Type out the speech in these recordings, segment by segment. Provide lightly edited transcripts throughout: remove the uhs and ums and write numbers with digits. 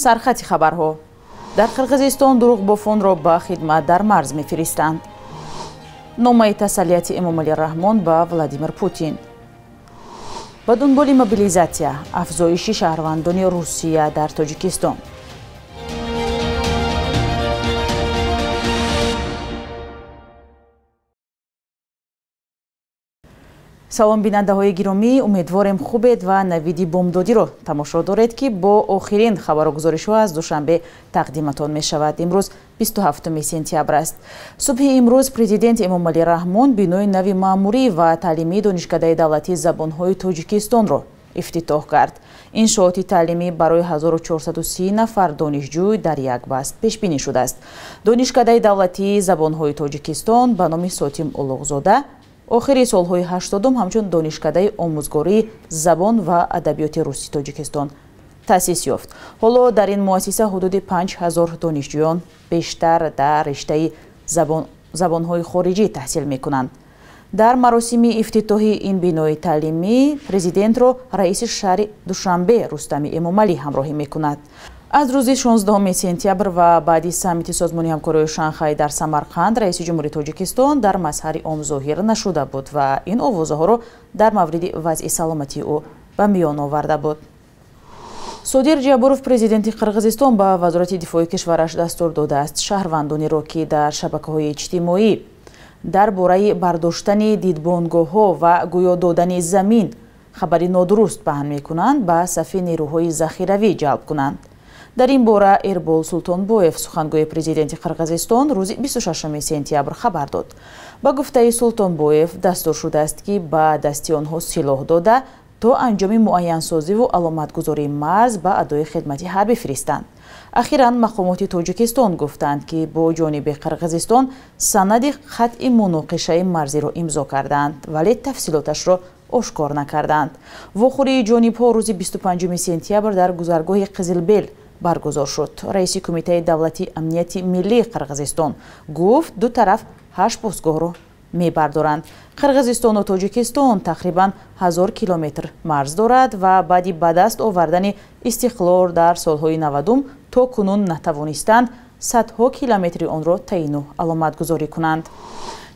Сархати хабарҳо. Дар Қирғизистон дурӯғбофонро ба хидмат дар марз мефиристанд. Номаи тасаллияти Эмомалӣ Раҳмон ба Владимир Путин. Ба дунболи мобилизатсия, афзоиши шаҳрвандони Русия дар Тоҷикистон. Салом, бинандаҳои гиромӣ, умедворем хубед ва навиди бомдодиро тамошо доред, ки бо охирин хабару гузоришҳо аз Душанбе тақдиматон мешавад. Имрӯз 27 сентябр аст. Субҳи имрӯз президент Эмомалӣ Раҳмон бинои нави маъмурӣ ва таълимии Донишкадаи давлатии забонҳои Тоҷикистонро ифтитоҳ кард. Иншооти таълимӣ барои 1430 нафар донишҷӯй дар як баст пешбинӣ шудааст. Донишкадаи давлатии забонҳои Тоҷикистон ба номи Сотим Улуғзода охири солҳои 80 ҳамчун Донишкадаи омӯзгории забон ва адабиёти русии Тоҷикистон таъсис ёфт. Ҳоло дар ин муассиса ҳудуди 5000 донишҷӯён бештар дар риштаи забонҳои хориҷӣ таҳсил мекунанд. Дар маросими ифтитоҳи ин бинои таълимӣ президентро раиси шаҳри Душанбе Рустами Эмомалӣ ҳамроҳӣ мекунад. Аз рӯзи 16 сентябр ва баъди саммити Созмони ҳамкориҳои Шанхай дар Самарқанд раиси ҷумҳури Тоҷикистон дар мазҳари ом зоҳир нашуда буд ва ин овозаҳоро дар мавриди вазъи саломатии ӯ ба миён оварда буд. Содир Ҷабуров, президенти Қирғизистон, ба вазорати дифои кишвараш дастур додааст шаҳрвандонеро, ки дар шабакаҳои иҷтимоӣ дар бораи бардоштани дидбонгоҳҳо ва гӯё додани замин хабари нодуруст паҳн мекунанд, ба сафи нерӯҳои захиравӣ ҷалб кунанд. Дар ин бора Эрбол Султонбоев, сухангӯи президенти Қирғизистон, рӯзи 26 сентябр хабар дод. Ба гуфтаи Султонбоев, дастур шудааст, ки ба дасти онҳо силоҳ дода то анҷоми муайянсозиву аломатгузории марз ба адои хидмати ҳарбӣ фиристанд. Ахиран мақомоти Тоҷикистон гуфтанд, ки бо ҷониби Қирғизистон санади қатъи муноқишаи марзиро имзо карданд, вале тафсилоташро ошкор накарданд. Вохӯрии ҷонибҳо рӯзи 25 сентябр дар гузаргоҳи Қизилбел баргузор шуд. Раиси Кумитаи давлатии амнияти миллии Қирғизистон гуфт, ду тараф 8 постгоҳро мебардоранд. Қирғизистону Тоҷикистон тақрибан 1000 километр марз дорад ва баъди ба даст овардани истиқлол дар солҳои 90 то кунун натавонистанд садҳо километри онро таъину аломатгузорӣ кунанд.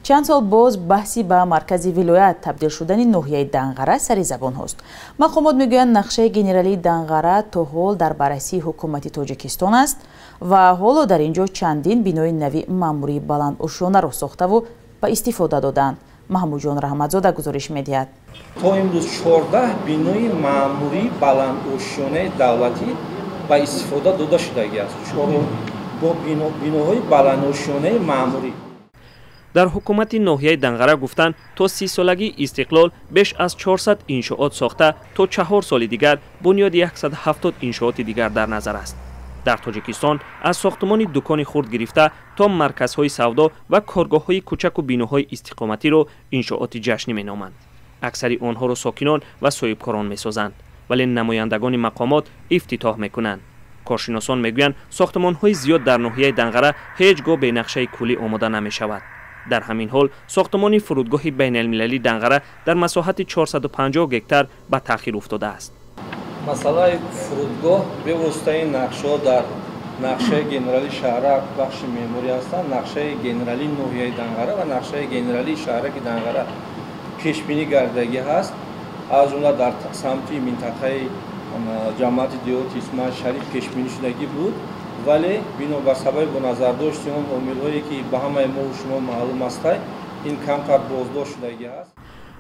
Чанд сол боз баҳси ба маркази вилоят табдил шудани ноҳияи Данғара сари забонҳост. Мақомот мегӯянд, нақшаи генералии Данғара то ҳол дар баррасии ҳукумати Тоҷикистон аст ва ҳоло дар ин ҷо чандин бинои нави маъмурии баландошёнаро сохтаву ба истифода доданд. Маҳмудҷон Раҳматзода гузориш медиҳад. То имрӯз 14 бинои маъмурии баландошёнаи давлатӣ ба истифода дода шудагиаст. Бо биноҳои баландошёнаи маъмурӣ. Дар ҳукумати ноҳияи Данғара гуфтанд, то 30-солагии истиқлол беш аз 400 иншоот сохта, то 4 соли дигар бунёди 170 иншооти дигар дар назар аст. Дар Тоҷикистон аз сохтумони дукони хурд гирифта то марказҳои савдо ва коргоҳҳои кӯчаку биноҳои истиқоматиро иншооти ҷашнӣ меноманд. Аксари онҳоро сокинон ва соҳибкорон месозанд, вале намояндагони мақомот ифтитоҳ мекунанд. Коршиносон мегӯянд, сохтумонҳои зиёд дар ноҳияи Данғара ҳеҷ гоҳ бе нақшаи куллӣ омода намешавад. Дар ҳамин ҳол сохтумони фурудгоҳи байналмилалии Данғара дар масоҳати 450 гектар ба таъхир уфтодааст. Масъалаи фурудгоҳ бевоситаи нақшаҳо дар нақшаи генералии шаҳрак бахши меъморӣ ҳастанд, нақшаи генералии ноҳияи Данғара ва нақшаи генералии шаҳраки Данғара пешбинӣ гардагӣ ҳаст. Аз ҷумла дар самти минтақаи ҷамоати деҳоти Исмоил Шариф пешбинӣ шудагӣ буд, вале бино ба сабаби бо назардошти он омилҳое, ки ба ҳамаи мо шумо маълум астад, ин камтар боздошт шудагӣ ҳаст.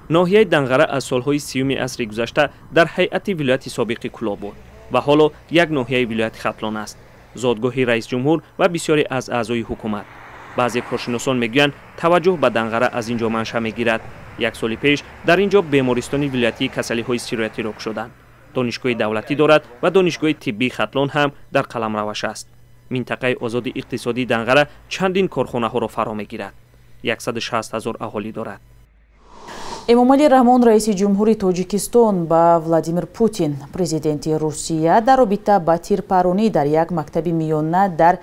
Ноҳияи Данғара аз солҳои 30 асри гузашта дар ҳайати вилояти собиқи Кӯлоб буд ва ҳоло як ноҳияи вилояти Хатлон аст, зодгоҳи раисҷумҳур ва бисёре аз аъзои ҳукумат. Баъзе коршиносон мегӯянд, таваҷҷӯҳ ба Данғара аз ин ҷо манша мегирад. Як соли пеш дар ин ҷо бемористони вилоятии касалиҳои сироятиро кушоданд. Донишгоҳи давлатӣ дорад ва донишгоҳи тиббии Хатлон ҳам дар қаламраваш аст. Минтақаи озоди иқтисодии Данғара чандин корхонаҳоро фаро мегирад. 160 000 аҳолӣ дорад. Эмомалӣ Раҳмон, раиси ҷумҳури Тоҷикистон, ба Владимир Путин, президенти Русия, дар робита ба тирпаронӣ дар як мактаби миёна дар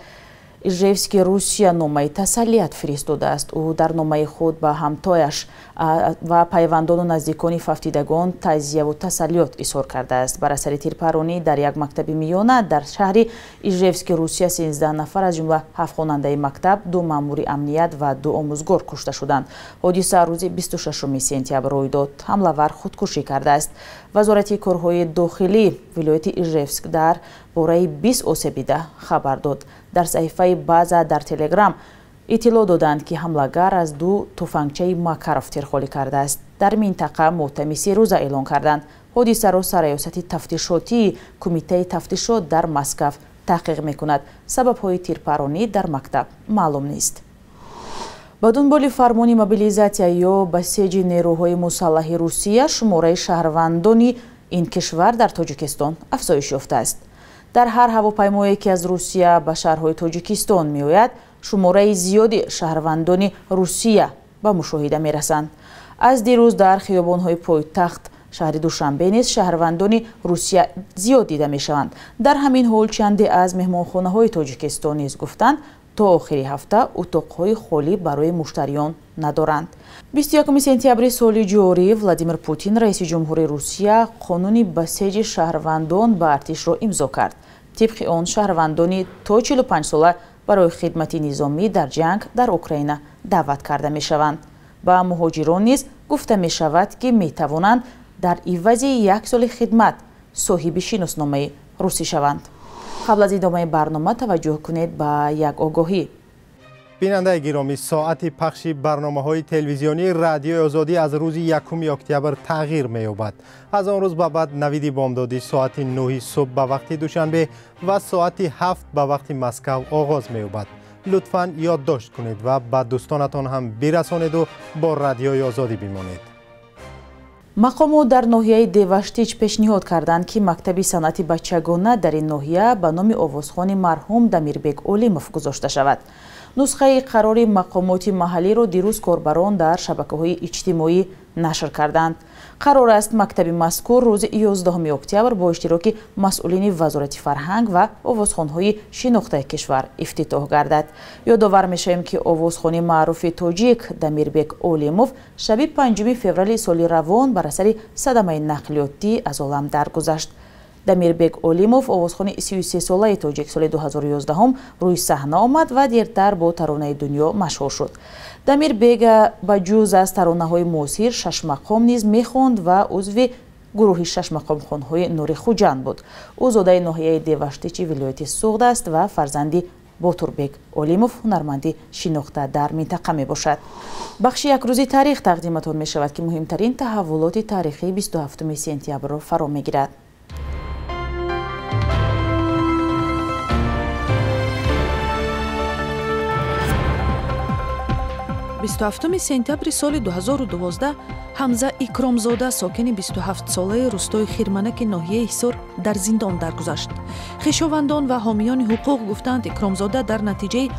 Ижевски Русия номаи тасаллият фиристодааст. Ӯ дар номаи худ ба ҳамтояш ва пайвандону наздикони фавтидагон таъзияву тасаллиёт изҳор кардааст. Бар асари тирпаронӣ дар як мактаби миёна дар шаҳри Ижевски Русия 13 нафар, аз ҷумла 7 хонандаи мактаб, 2 маъмури амният ва 2 омӯзгор кушта шуданд. Ҳодиса рӯзи 26 сентябр рӯй дод. Ҳамлавар худкушӣ кардааст. Вазорати корҳои дохилӣ вилояти Ижевск дар бораи 20 осебида хабар дод. Дар саҳифаи база дар Телеграм иттилоъ доданд, ки ҳамлагар аз 2 туфангчаи Макаров тирхолӣ кардааст. Дар минтақа мотами серӯза эълон карданд. Ҳодисаро сарраёсати тафтишотии Кумитаи тафтишот дар Москав таҳқиқ мекунад. Сабабҳои тирпаронӣ дар мактаб маълум нест. Ба дунболи фармони мобилизатсия ё басеҷи нерӯҳои мусаллаҳи Русия шумораи шаҳрвандони ин кишвар дар Тоҷикистон афзоиш ёфтааст. Дар ҳар ҳавопаймое, ки аз Русия ба шаҳрҳои Тоҷикистон меояд, шумораи зиёди шаҳрвандони Русия ба мушоҳида мерасанд. Аз дирӯз дар хиёбонҳои пойтахт шаҳри Душанбе низ шаҳрвандони Русия зиёд дида мешаванд. Дар ҳамин ҳол чанде аз меҳмонхонаҳои Тоҷикистон низ гуфтанд, то охири ҳафта утоқҳои холӣ барои муштариён надоранд. 21 сентябри соли ҷорӣ Владимир Путин, раиси ҷумҳури Русия, қонуни басеҷи шаҳрвандон ба артишро имзо кард. Тибқи он шаҳрвандони то 45 сола барои хидмати низомӣ дар ҷанг дар Украина даъват карда мешаванд. Ба муҳоҷирон низ гуфта мешавад, ки метавонанд дар ивази як соли хидмат соҳиби шиносномаи русӣ шаванд. Қабл аз идомаи барнома таваҷҷӯҳ кунед ба як огоҳӣ. Бинандаи гиромӣ, соати пахши барномаҳои телевизионии Радиои Озодӣ аз рӯзи 1 октябр тағйир меёбад. Аз он рӯз ба баъд навиди бомдодӣ соати 9 субҳ ба вақти Душанбе ва соати 7 ба вақти Москав оғоз меёбад. Лутфан ёддошт кунед ва ба дӯстонатон ҳам бирасонеду бо Радиои Озодӣ бимонед. Мақомот дар ноҳияи Деваштич пешниҳод карданд, ки мактаби санъати бачагона дар ин ноҳия ба номи овозхони марҳум Дамирбек Олимов гузошта шавад. Нусхаи қарори мақомоти маҳаллиро дирӯз корбарон дар шабакаҳои иҷтимоӣ нашр карданд. Қарор аст мактаби мазкур рӯзи 11 октябр бо иштироки масъулини Вазорати фарҳанг ва овозхонҳои шинохтаи кишвар ифтитоҳ гардад. Ёдовар мешавем, ки овозхони маъруфи тоҷик Дамирбек Олимов шаби 5 феврали соли равон бар асари садамаи нақлиётӣ аз олам даргузашт. Дамирбек Олимов овозхони 33-солаи тоҷик соли 2011 рӯи саҳна омад ва дертар бо таронаи дунё машҳур шуд. Дамирбек ба ҷуз аз таронаҳои муосир шашмақом низ мехонд ва узви гурӯҳи шашмақомхонҳои Нури Хуҷанд буд. Ӯ зодаи ноҳияи Деваштичи вилояти Суғд аст ва фарзанди Ботурбек Олимов, ҳунарманди шинохта дар минтақа мебошад. Бахши якрӯзи таърих тақдиматон мешавад, ки муҳимтарин таҳаввулоти таърихии 27 сентябрро фаро мегирад. 27 сентябри соли 2012 Ҳамза Икромзода, сокини 27-солаи рустои Хирманаки ноҳияи Ҳисор, дар зиндон даргузашт. Хешовандон ва ҳомиёни ҳуқуқ гуфтанд, Икромзода дар натиҷаи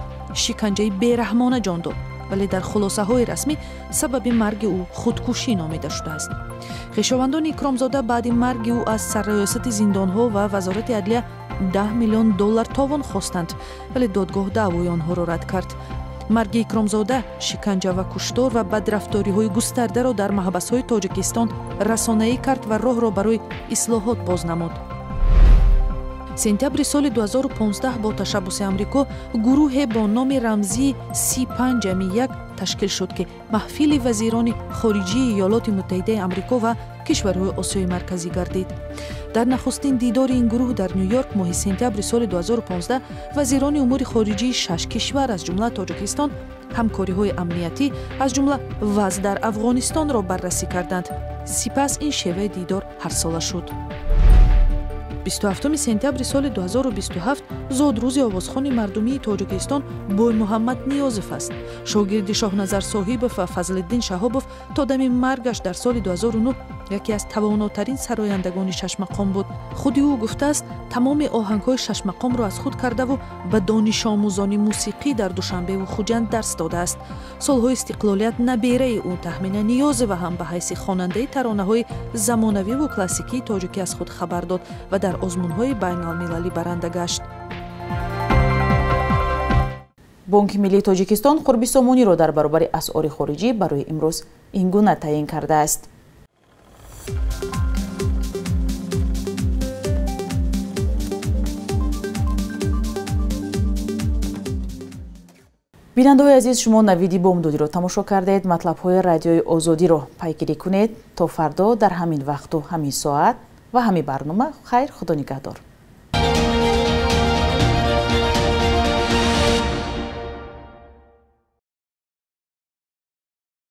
шиканҷаи бераҳмона ҷон дод, вале дар хулосаҳои расмӣ сабаби марги ӯ худкушӣ номида шудааст. Хешовандони Икромзода баъди марги ӯ аз сарраёсати зиндонҳо ва Вазорати адлия 10 миллион доллар товон хостанд, вале додгоҳ даъвои онҳоро рад кард. Марги Икромзода шиканҷа ва куштор ва бадрафториҳои густардаро дар маҳбасҳои Тоҷикистон расонаӣ кард ва роҳро барои ислоҳот боз намуд. Сентябри соли 2015 бо ташаббуси Амрико гурӯҳе бо номи рамзии Си5+1 ташкил шуд, ки маҳфили вазирони хориҷии Иёлоти Муттаҳидаи Амрико ва кишварҳои Осиёи Марказӣ гардид. Дар нахустин дидори ин гурӯҳ дар Ню-Йорк моҳи сентябри соли 2015 вазирони умури хориҷии 6 кишвар, аз ҷумла Тоҷикистон, ҳамкориҳои амниятӣ, аз ҷумла вазъ дар Афғонистонро баррасӣ карданд. Сипас ин шеваи дидор ҳарсола шуд. 27 сентябри соли 2027 зодрӯзи овозхони мардумии Тоҷикистон Боймуҳаммад Ниёзов аст. Шогирди Шоҳназар Соҳибов ва Фазлиддин Шаҳобов то дами маргаш дар соли 2009 яке аз тавонотарин сарояндагони шашмақом буд. Худи ӯ гуфтааст, тамоми оҳангҳои шашмақомро аз худ кардаву ба донишомӯзони мусиқӣ дар Душанбеву Хуҷанд дарс додааст. Солҳои истиқлолият набераи ӯ Таҳмина Ниёзова ҳам ба ҳайси хонандаи таронаҳои замонавиву классикии тоҷикӣ аз худ хабар дод ва дар озмунҳои байналмилалӣ баранда гашт. Бонки миллии Тоҷикистон қурби сомониро дар баробари асъори хориҷӣ барои имрӯз ин гуна таъин кардааст. Бинандаҳои азиз, шумо Навиди бомдодиро тамошо кардаед. Матлабҳои Радиои Озодиро пайгирӣ кунед. То фардо дар ҳамин вақту ҳамин соат ва ҳамин барнома. Хайр, Худо нигаҳдор.